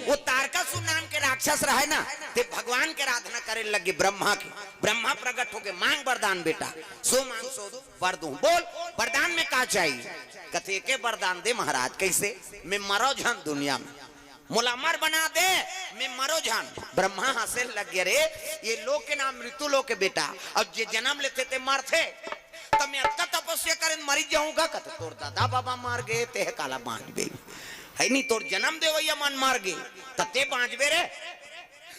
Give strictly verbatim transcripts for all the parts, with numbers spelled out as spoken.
वो तारकासुर नाम के राक्षस रहे ना, ते भगवान के आराधना करे लगे, ब्रह्मा के। ब्रह्मा प्रकट होके, "मांग वरदान बेटा, सो मांग सो वर दूं।" बोल, वरदान में का चाहिए? कथे, "एके वरदान दे महाराज।" "कैसे?" "मैं मरो झन दुनिया में, मोला अमर बना दे, मैं मरो झन।" ब्रह्मा हंसे लग गया, "रे, ये लोक के नाम मृत्यु लोक है बेटा, अब जे जन्म लेथे ते मरथे, त मैं अतका तपस्या करें मरी जाऊंगा।" कथे, "तोर दादा बाबा मर गए, ते काला बांचबे, है नी? तोर जन्म देवैया मन मर गए, त ते बांचबे रे?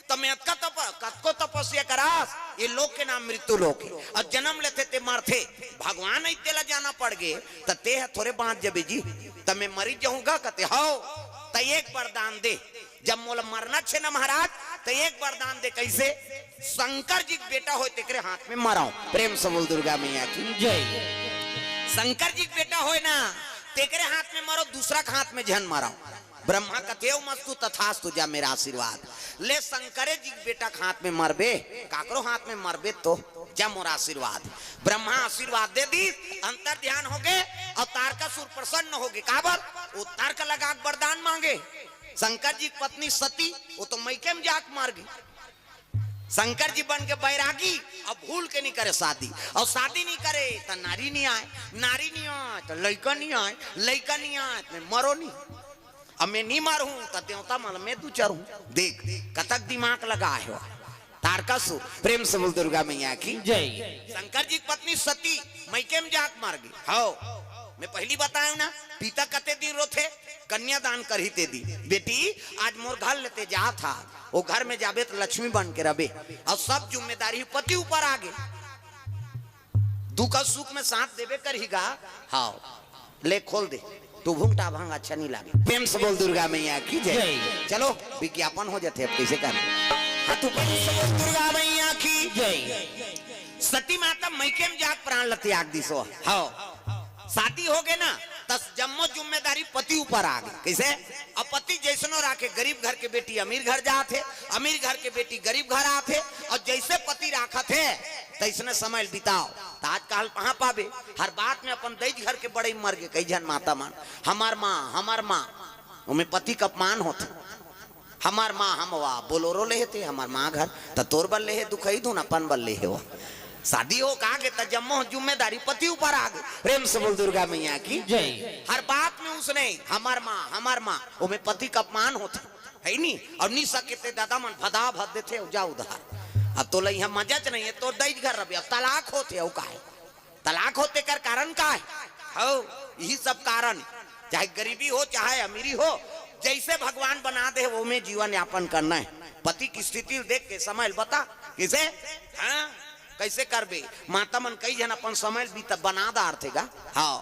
त मैं अतका तप-, कतको तपस्या करास, ये लोक के नाम मृत्यु लोक है, अउ जन्म लेथे ते मरथे, भगवान ही तेला जाना पड़ गे, त ते ह थोरे बांच जबे जी, त मैं मरी जाऊंगा।" कथे, "हव, त एक वरदान दे, जब मोला मरना छे ना महाराज, त एक वरदान दे।" "कैसे?" "शंकर जी के बेटा होय, तेकरे हाथ में मराओ।" प्रेम से बोल दुर्गा मैया की। जय। "शंकर जी के बेटा होय ना, तेकरे हाथ में मरो, दूसरा के हाथ में झन मराओ।" ब्रह्मा कथे, "ओम अस्तु तथास्तु, जा मेरा आशीर्वाद।" "ले शंकरे जी के बेटा के हाथ में मरबे, काकरो हाथ में मरबे तो जा मोर आशीर्वाद।" ब्रह्मा आशीर्वाद दे दी, अंतर ध्यान हो गए अउ तारकासुर प्रसन्न हो गए। काबर? वो तर्क लगा के वरदान मांगे। शंकर जी की पत्नी सती, वो तो मइके में जाके मर गई। शंकर जी बन के बैरागी, अब भूल के नहीं करे शादी, अउ शादी नहीं करे त नारी नहीं आए, नारी नहीं आए त लइका नहीं आए, लइका नहीं आए त मरो नहीं। अब मैं नहीं मरहूं त देवता मन में दू चार हूं। देख, कतक दिमाग लगा है वो तारकासुर। प्रेम से बोल दुर्गा मैया की। जय। शंकर जी की पत्नी सती मइके में जाके मर गई। हव, मैं पहली बताया ना, पिता कते दिन रोथे, कन्यादान करही ते दिन। "बेटी, आज मोर घर ले ते जात हा, वो घर में जाबे त लक्ष्मी बन के रबे, अउ सब जिम्मेदारी पति ऊपर आगे, दुख अउ सुख में साथ देबे करही गा।" "हव, ले खोल दे, तू भूंगटा भांग अच्छा नहीं लागे।" प्रेम से बोल दुर्गा मैया की जय। जय। चलो, विज्ञापन हो जाते, अब कैसे कर। हाँ, तू प्रेम से बोल दुर्गा मैया की। जय। सती माता मइके में जाके प्राण ल त्याग दिस। हव, शादी हो गए ना, त जम्मो जिम्मेदारी पति ऊपर आ गई। कैसे? अब पति जैसनो राखे, गरीब घर के बेटी अमीर घर जात हे, अमीर घर के बेटी गरीब घर आत हे, अउ जैसे पति राखत हे, तैसने समय ल बिताओ। त आजकल कहाँ पाबे? हर बात में अपन दई घर के बड़ई मर गे, कई झन माता मन, "हमर माँ, हमर माँ।" ओमे पति के अपमान होथे। "हमर माँ हम वा, बोलोरो ले हे ते, हमर माँ घर, त तोर बर ले हे, दुखई धुन अपन बर ले हे वा।" शादी हो का गे, त जम्मो जिम्मेदारी पति ऊपर आ गे। प्रेम से बोल दुर्गा मैया की। जय। हर बात में उसने, "हमर माँ, हमर माँ", ओमे पति के अपमान होथे, है नी? अउ नी सके ते दादा मन भदा भद देथे, "अउ जा उधार, अब तोला इहाँ मजा च नहीं है, तोर दई घर रबे।" अब तलाक होथे, अउ का हे? तलाक हो तेकर कारण का हे? हव, यही सब कारण, चाहे गरीबी हो, चाहे अमीरी हो, जैसे भगवान बना दे, वो में जीवन यापन करना हे। पति की स्थिति ल देख के समय ल बता, किसे? हाँ, कैसे करबे? माता मन कई झन अपन समय ल बीत बना डारथे गा। हव,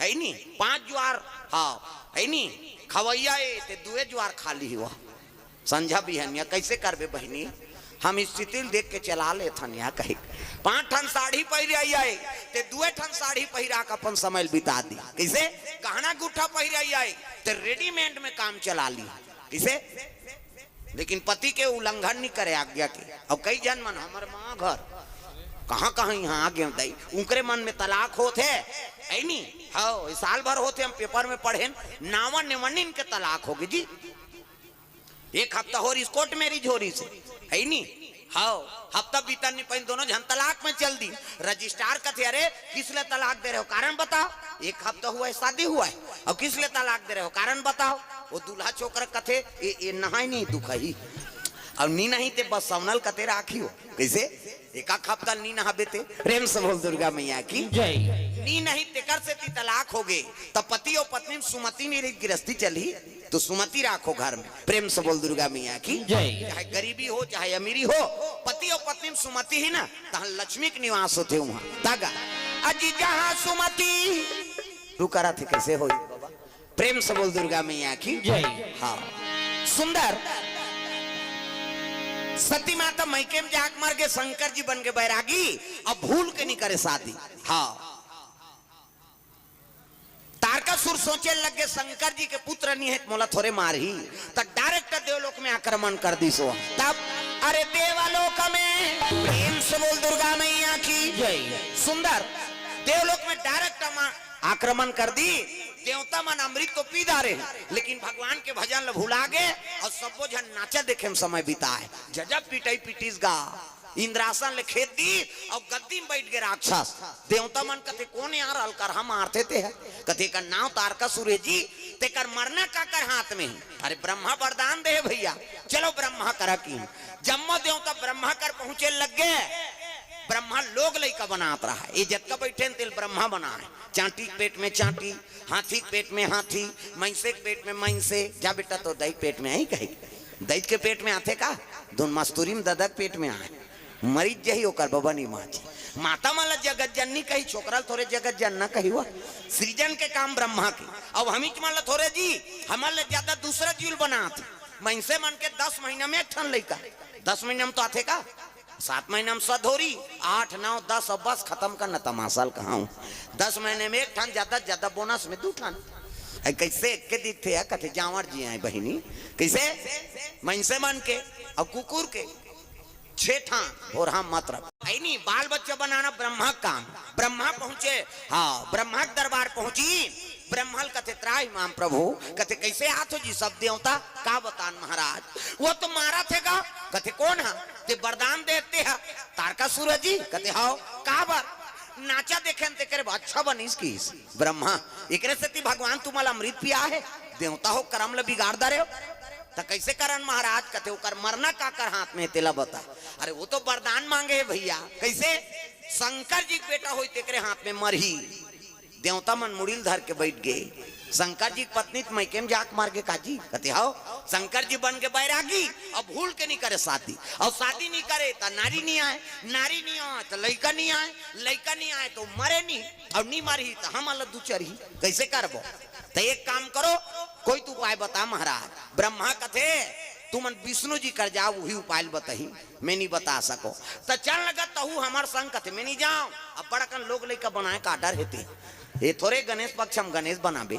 है नी? पांच जुआर, हव, है नी? खवैया ए, ते दुए जुआर खा लिही वा। संझा बिहनिया कैसे करबे बहिनी? हम स्थिति ल देख के चला लेथन या कही। पांच ठन साड़ी पहिरे आई आए, ते दुए ठन साड़ी पहिरा के अपन समय ल बिता दी। कैसे? गहना गुट्ठा पहिरे आई आए, ते रेडीमेड में काम चला ली। कैसे? लेकिन पति के उल्लंघन नहीं करे आज्ञा के। अब कई झन मन, "हमर माँ घर", कहाँ कहाँ इहाँ आ गे दई, उनकरे मन में तलाक होत हे, है नी? हव, साल भर होत हे, हम पेपर में पढ़ेन, नावा नेवनिन के तलाक होगे जी। एक हफ्ता होरिस कोर्ट मैरिज होरिस हे, है नी? हव, हफ्ता बीतन नहीं पाइन, दोनों झन तलाक में चल दी। रजिस्ट्रार कथे, "अरे, किस ले तलाक दे रहे हो, कारण बताओ।" एक हफ्ता हुआ है, शादी हुआ है, अउ किस ले तलाक दे रहे हो, कारण बताओ। वो दूल्हा छोकरा कथे, "ए, ए नहाय नहीं दुखही, अउ नी नहाही ते बस सवनल कते राखी हो।" कैसे? एक आध हफ्ता नी नहाबे ते। प्रेम से बोल दुर्गा मैया की। जय। नी नहाही तेकर सेती तलाक होगे, त पति अउ पत्नी में सुमति नहीं रही, गिरस्ती चलही, तो सुमति राखो घर में। प्रेम से बोल दुर्गा मैया की। जय। चाहे गरीबी हो, चाहे अमीरी हो, पति अउ पत्नी में सुमति ही ना, तहाँ लक्ष्मी के निवास होथे उहाँ। तागा, अजी जहाँ सुमति, तू करा थे, कैसे होई बाबा? प्रेम से बोल दुर्गा मैया की। जय। हाँ। सुंदर। सती माता मइके में जाके मर गे, शंकर जी बन गे बैरागी, अब भूल के नहीं करे शादी। हाँ। तारकासुर सोचे लग गे, "शंकर जी के पुत्र नहीं हे, मोला थोरे मारही।" त डायरेक्ट देवलोक में आक्रमण कर दिस। तब, अरे देवलोक में, प्रेम से बोल दुर्गा मैया की। जय। सुंदर, देवलोक में डायरेक्ट आक्रमण कर दी। देवता मन अमृत तो पी डारे हे, लेकिन भगवान के भजन ल भुला गे अउ सब्बो झन नाचा देखे म समय बिताए। गजब पिटई पिटिस गा। इंद्रासन ले खेद दीस अउ गद्दी म बइठ गे राक्षस। देवता मन कथे, "कोन यार अलकरहा मारथे ते ह?" कथे, "एकर नांव तारकासुर हे जी, तेकर मरना काकर हाथ में हे?" अरे, ब्रह्मा वरदान दे हे भइया, चलो ब्रह्मा करा कि। जम्मो देवता ब्रह्मा कर पहुंचे लग गे। ब्रह्मा लोग लइका बनात रहा हे, ये जतका बइठे हे तेला ब्रह्मा बनाए। चांटी के पेट में चांटी, हाथी के पेट में हाथी, मइनसे के पेट में मइनसे। जा बेटा, तोर दाई के पेट में आही कहे। दाई के पेट में आथे का? धुन मस्तूरी म ददा के पेट में आए, मरिच जही ओकर बबा नी माची। माता मन ल जगत जननी कही, छोकरा ल थोरे जगत जनना कही। वो सृजन के काम ब्रह्मा के। अब हमीच मन ल थोरे जी, हमर ले ज्यादा दूसरा जीव ल बनात। मइनसे मन के दस महीना में एक ठन लइका, दस महीना में तो आथे का? सात महीना में सधोरी, आठ, नौ, दस, अब बस खतम करना तमाशा ल कहाऊं। दस महीने में एक ठन, ज्यादा से ज्यादा बोनस में दू ठन। अई कइसे एके दिखथे या कथे जांवर जी आए बहिनी, कइसे? मइनसे मन के अउ कुकुर के छे ठन। और हाँ, मतलब अई नी, बाल बच्चा बनाना ब्रह्मा के काम। ब्रह्मा पहुंचे, हाँ, ब्रह्मा के दरबार पहुंची। ब्रह्मा ल कथे, "त्राहि माम प्रभु।" कथे, "कइसे आत हो जी सब देवता?" "का बतान महाराज, वो तो मारथे गा।" कथे, "कोन हा?" "ते वरदान देते हा, तारकासुर जी।" कथे, "हव।" "काबर?" "नाचा देखेन तेकरे बर।" "अच्छा बनिस किस ब्रह्मा, एकरे सेती भगवान तुमन ल अमृत पिया हे, देवता हो करम ल बिगाड़ डारे हो।" "त कइसे करन महाराज?" कथे, "ओकर मरना काकर हाथ में हे तेला बता।" "अरे, वो तो वरदान मांगे हे भइया।" "कइसे?" "शंकर जी के बेटा होई तेकरे हाथ में मरही।" देवता मन मुड़ी ल धर के बइठ गे। शंकर जी के पत्नी त मइके म जाके मर गे काजी। कथे, "हव।" शंकर जी बन गे बैरागी, अब भूल के नी करे शादी। अउ शादी नी करे त नारी नी आए, नारी नी आए त लइका नी आए, लइका नी आए त मरे नी, अउ नी मरही त हमन ल दुचरही। कइसे करबो? त एक काम करो, कोई तो उपाय बता महाराज। ब्रह्मा कथे, "तुमन विष्णु जी कर जाओ, उही उपाय ल बताही।" "मैं नी बता सकों।" "त चल न गा तहू हमर संग।" कथे, "मैं नी जांव, अब्बड़ अकन लोग लइका बनाए का डर हे ते। ये थोरे गणेश पक्ष म गणेश बनाबे,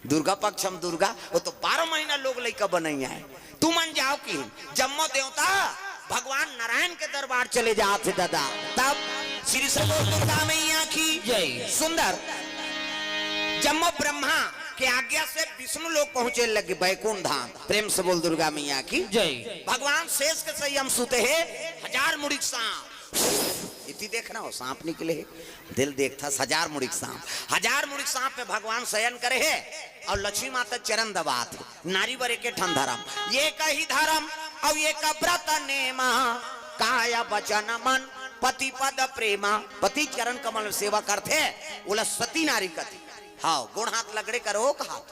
दुर्गा पक्ष म दुर्गा, वो तो बारह महीना लोग लइका बनइया हे। तुमन जाओ।" कि जम्मो देवता भगवान नारायण के दरबार चले जात हे दादा। तब श्री सबल दुर्गा मैया की जय। सुंदर। जम्मो ब्रह्मा के आज्ञा से विष्णु लोग पहुंचे लगे बैकुंठ धाम। प्रेम से बोल दुर्गा मैया की जय। भगवान शेष के सैया म सुते हे, हजार मुड़ी के सांप। इति देखना हो, सांप निकले हे, दिल देखथस, हजार मुड़ी के सांप, हजार मुड़ी के सांप में भगवान शयन करे हे अउ लक्ष्मी माता चरण दबात हे। नारी बर एके ठन धरम, एकही धरम अउ एक व्रत नेमा, काय वचन मन पति पद प्रेमा। पति चरण कमल में सेवा करथे, ओला सती नारी कथे। हव, गोड़ हाथ लगड़े करो कहात।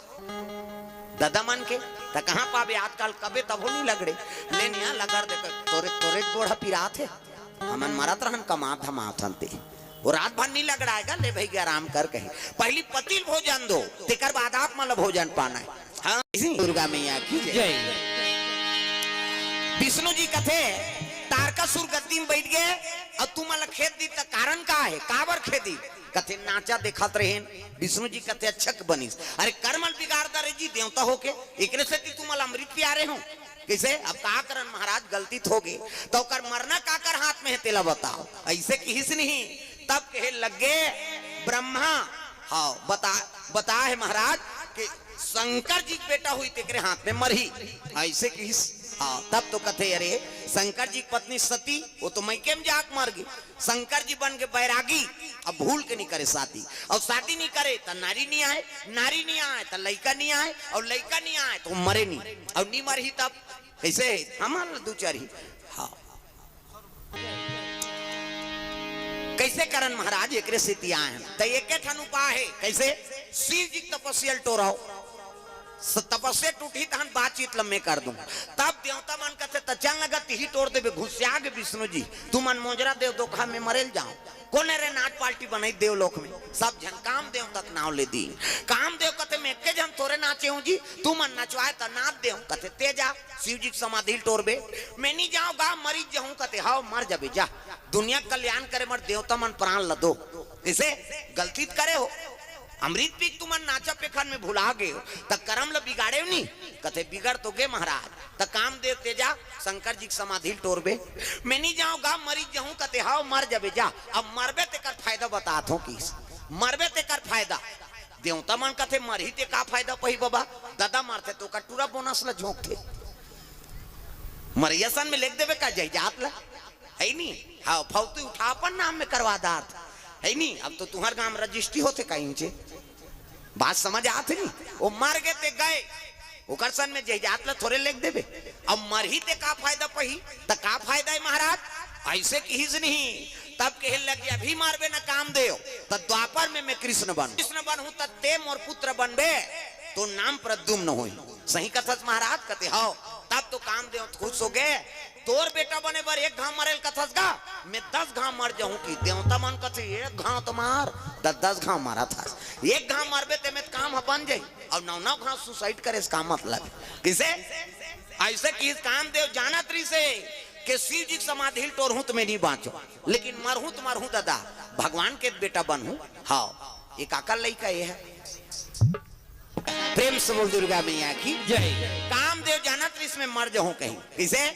ददा मन के, त कहाँ पाबे आजकल, कबे तभो नी लगड़े। ले निया लगड़ दे, तोरे, तोरे गोड़ ह पिरात हे। हमन मरत रहन, कमात धमात हन ते। वो रात भर नी लगड़ाय गा, ले भई गे आराम कर कहे। पहिली पति ल भोजन दो, तेकर बाद आप मन ल भोजन पाना हे। हाँ, इसी दुर्गा मैया की जय। जय। विष्णु जी कथे, तारकासुर गद्दी म बइठ गे, अउ तुमन ल खेद दी त कारण का हे, काबर खेदी? कथे, "नाचा देखत रहेन।" विष्णु जी कथे, "अच्छा के बनिस।" "अरे, करम ल बिगाड़ डारे जी देवता होके, एकरे सेती तुमन ल अमृत पियारे हों।" कइसे? "अब का करन महाराज, गलती त होगे, त ओकर मरना काकर हाथ में हे, तेला बताव।" अइसे किहिस नहीं, तब कहे लगे ब्रह्मा, हव, बता, बता हे महाराज कि शंकर जी के बेटा होई, तेकरे हाथ में मरही। अइसे किहिस, हव, तब तो कथे, "अरे, शंकर जी के पत्नी सती, वो तो मइके में जाके मर गे।" शंकर जी बन के बैरागी, अब भूल के नी करे शादी, अउ शादी नी करे त नारी नी आए, नारी नी आए त लइका नी आए, अउ लइका नी आए त वो मरे नी, अउ नी मरही तब कइसे? हमन ल दुचरही। हव। कइसे करन महाराज, एकरे सेती आए हन। त एके ठन उपाय हे, कइसे? शिव जी के तपस्या ल टोरव। स-, तपस्या टूटही तहन बातचीत ल मैं कर दूं। तब देवता मन कथे, "त चल न गा, तिही टोर देबे।" घुसिया गे विष्णु जी, "तुमन मोजरा देव दोखा में मरे ल जाव।" कोन रे नाच पार्टी बनई देवलोक में? सब झन कामदेव तक नाव ले दी। कामदेव कथे, "मैं एके झन थोरे नाचे हूं जी, तुमन नचवाए त नाच देव।" कथे, "ते जा, शिव जी के समाधि ल टोरबे।" "मैं नी जांव गा, मरी जहूं।" कथे, "हव, मर जबे जा, दुनिया के कल्याण करे बर देवता मन प्राण ल दो।" कइसे? गलती त करे हो, अमृत पी के तुमन नाचा पेखन में भुला गे हो, त करम ल बिगाड़े हो नी। कथे, "बिगड़ तो गे महाराज, त कामदेव ते जा, शंकर जी के समाधि ल टोरबे।" "मैं नी जांव गा, मरी जहूं।" कथे, "हव, मर जबे जा, अब मरबे तेकर फायदा बतात हों किस, मरबे तेकर फायदा।" देवता मन कथे, "मरही ते का फायदा पही बबा?" ददा मरथे तो ओकर टूरा बोनस ल झोंकथे। मरइया सन में लेख देबे का जायदाद ल? है नी? हाँ, फौती उठा अपन नाम में करवा दात। है नी? अब तो तुंहर गांव रजिस्ट्री होथे कहीं चे। बात समझ आत हे नी? वो मर गे ते गए, ओकर सन में जायदाद ल थोरे लेख देबे। अब मरही ते का फायदा पही? त का फायदा है महाराज? ऐसे किहिस नहीं। तब कहे लग, "अभी मारबे न कामदेव, त द्वापर में मैं कृष्ण बनहूं। कृष्ण बनहूं त ते मोर पुत्र बनबे, तो नाम प्रद्युम्न होई।" सही कथस महाराज? कथे, "हव।" तब तो कामदेव खुश हो गे। "तोर बेटा बने बर एक घांव मरेल कथस गा, मैं दस घांव मर जाहूं।" कि देवता मन कथे, "एक घांव तो मार, त दस घांव मरत हस, एक घांव मरबे ते में काम ह बन जाई, अउ नौ नौ घांव सुसाइड करे से का मतलब?" किसे? ऐसे कि कामदेव जानत रहिसे कि शिव जी के समाधि ल टोरहूं त मैं नहीं बांचो, लेकिन मरहूं त मरहूं ददा, भगवान के बेटा बनहूं। हाँ, ये काकर लइका ये है? प्रेम से बोल दुर्गा मैया की जय। कामदेव जानत रहिस मैं मर जाहूं कहीं। किसे?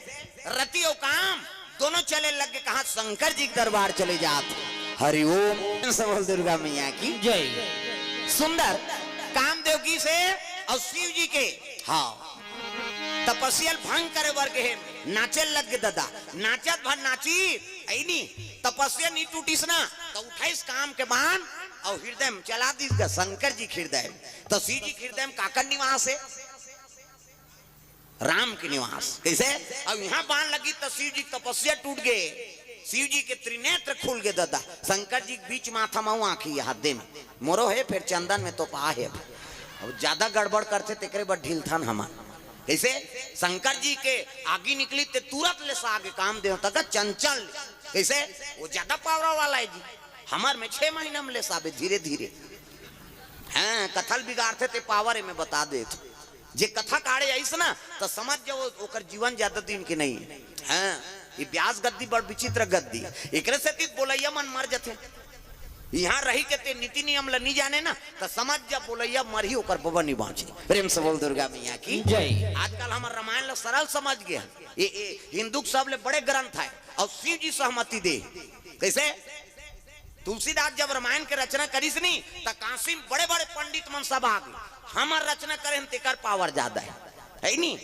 रति अउ काम दोनों चले लग गे कहां? शंकर जी के दरबार चले जात। हरि ओम। प्रेम से बोल दुर्गा मैया की जय। सुंदर कामदेव की से अउ शिव जी के, हाँ, तपस्या ल भंग करे बर गे हे, नाचे लग गे ददा, नाचत भर नाची, ऐनी तपस्या नहीं टूटिस ना, त उठाइस काम के बाण अउ हृदय में चला दिस गा, शंकर जी के हृदय में। त शिव जी के हृदय में काकर निवास है? राम के निवास। कैसे? अब यहाँ बाण लगी त शिव जी के तपस्या टूट गे, शिव जी के त्रिनेत्र खुल गे ददा, शंकर जी के बीच माथा में आंखी, ये हाथ दे में मोरो है, फिर चंदन में तो पा है। अब ज्यादा गड़बड़ करथे तेकरे बर ढीलथन हमन। कैसे? शंकर जी के आगी निकली ते तुरंत ले सागे काम देवता का चंचल। कैसे? वो ज्यादा पावर वाला है जी, हमर में छह महीना में ले साबे धीरे धीरे। हाँ, कथा ल बिगाड़थे ते पावर है, मैं बता देत। जे कथा काढ़े आइस ना, त समझ जाओ ओकर जीवन ज्यादा दिन के नहीं है। हाँ, ये ब्यास गद्दी बड़ विचित्र गद्दी। एकरे सेती बोलैया मन मर जथे। यहाँ रही के ते नीति नियम ल नहीं जाने ना, त समझ जा बोलैया मरही, ओकर बबा नहीं बांचे। प्रेम से बोल दुर्गा मैया की जय। आजकल हमर रामायण ल सरल समझ गे हे। ये, ये हिंदू के सबले बड़े ग्रंथ है अउ शिव जी सहमति दे। कैसे? तुलसीदास जब रामायण के रचना करिस नी, त काशी में बड़े-बड़े पंडित मन सब आ गे। हमर रचना करे हन, तेकर पावर ज्यादा है, है नी?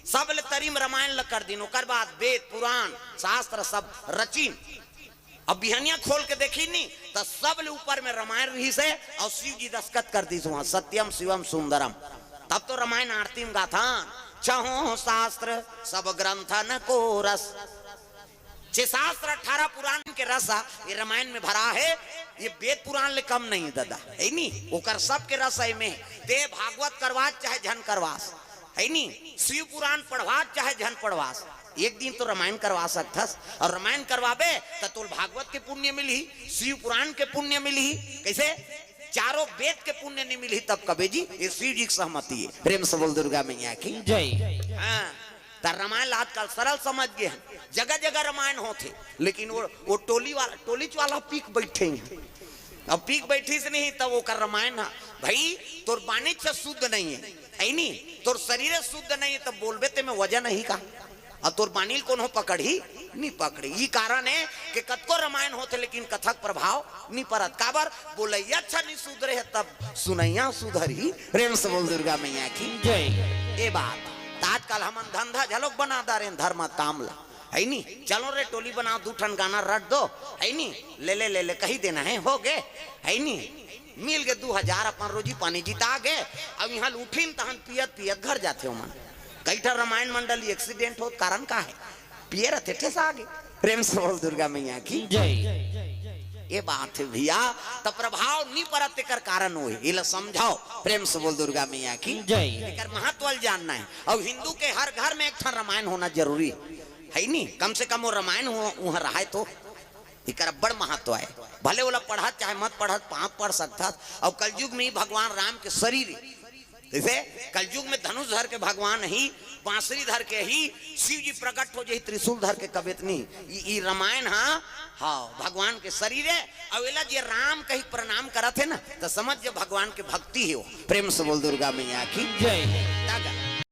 सब ले तरी में रामायण ल कर दिन, ओकर बाद वेद, पुराण, शास्त्र सब रचिन। अब बिहनिया खोल के देखी नी, त सब ले ऊपर में रामायण रहिस हे, अउ शिव जी दस्तखत कर दिस वहां, "सत्यम शिवम सुंदरम।" तब तो रामायण आरती में गाथन, "छहों शास्त्र सब ग्रंथन को रस।" छह शास्त्र, अठारह पुराण के रस ह, ये रामायण में भरा है। ये वेद पुराण ले कम नहीं ददा, है नी? ओकर सब के रस है में। ते भागवत करवास चाहे झन करवास, है नी? शिव पुराण पढ़वास चाहे झन पढ़वास, एक दिन तो रामायण करवा सकथस। अउ रामायण करवाबे त तोल भागवत के पुण्य मिलही, शिव पुराण के पुण्य मिलही। कैसे? चारों वेद के पुण्य नहीं मिलही, तब कबे जी? ये शिव जी के सहमति है। प्रेम से बोल दुर्गा मैया की जय। हाँ। त रामायण ल आजकल सरल समझ गे हन, जगह जगह रामायण होथे, लेकिन वो, वो टोली वाला, टोलीच वाला पीक बैठे हैं। अब पीक बैठिस नहीं, तब ओकर रामायण ह, "भाई, तोर बाणी छ शुद्ध नहीं है, है नी? तोर शरीर शुद्ध नहीं है, तब बोलबे ते में वजन नहीं का? अब तोर बाणी ल कोनो पकड़ही? नहीं पकड़ही।" ई कारण है कि कतको रामायण होथे, लेकिन कथा के प्रभाव नहीं परत। काबर? बोलैया छ नहीं सुधरे है, तब सुनैया सुधरही। प्रेम से बोल दुर्गा मैया की जय। ये बात त आजकल हमन धंधा झलोक बना डारेन धर्म काम ला, है नी? "चलो रे टोली बनाओ, दू ठन गाना रट दो, है नी? ले ले, ले ले," कही देना है, हो गे, है नी? मिल गे दू हजार, अपन रोजी पानी जिता गे। अब यहाँ उठिन तहन पियत पियत घर जाथे ओमन। कई ठन रामायण मंडली एक्सीडेंट होत, कारण का है? पिए रथे, ठेसा आगे। प्रेम से बोल दुर्गा मैया की जय। ये बात है भैया, त प्रभाव नहीं परत, तेकर कारण वो है, इला समझाओ। प्रेम से बोल दुर्गा मैया की जय। एकर महत्व ल जानना है। अउ हिंदू के हर घर में एक ठन रामायण होना जरूरी है, है नी? कम से कम वो रामायण हो, वहाँ रहे तो एकर अब्बड़ महत्व है। भले ओला पढ़त चाहे मत पढ़त, पांच पढ़ सकथस। अउ कलयुग में ही भगवान राम के शरीर है। जैसे कलयुग में धनुष धर के भगवान ही, बांसुरी धर के ही शिव जी प्रकट हो जाही, त्रिशूल धर के कबे त नहीं। ई, ई रामायण, हाँ, हाँ, भगवान के शरीर है। अउ एला जे राम कही प्रणाम करत है ना, त समझ जे भगवान के भक्ति है वो। प्रेम से बोल दुर्गा मैया की जय। तब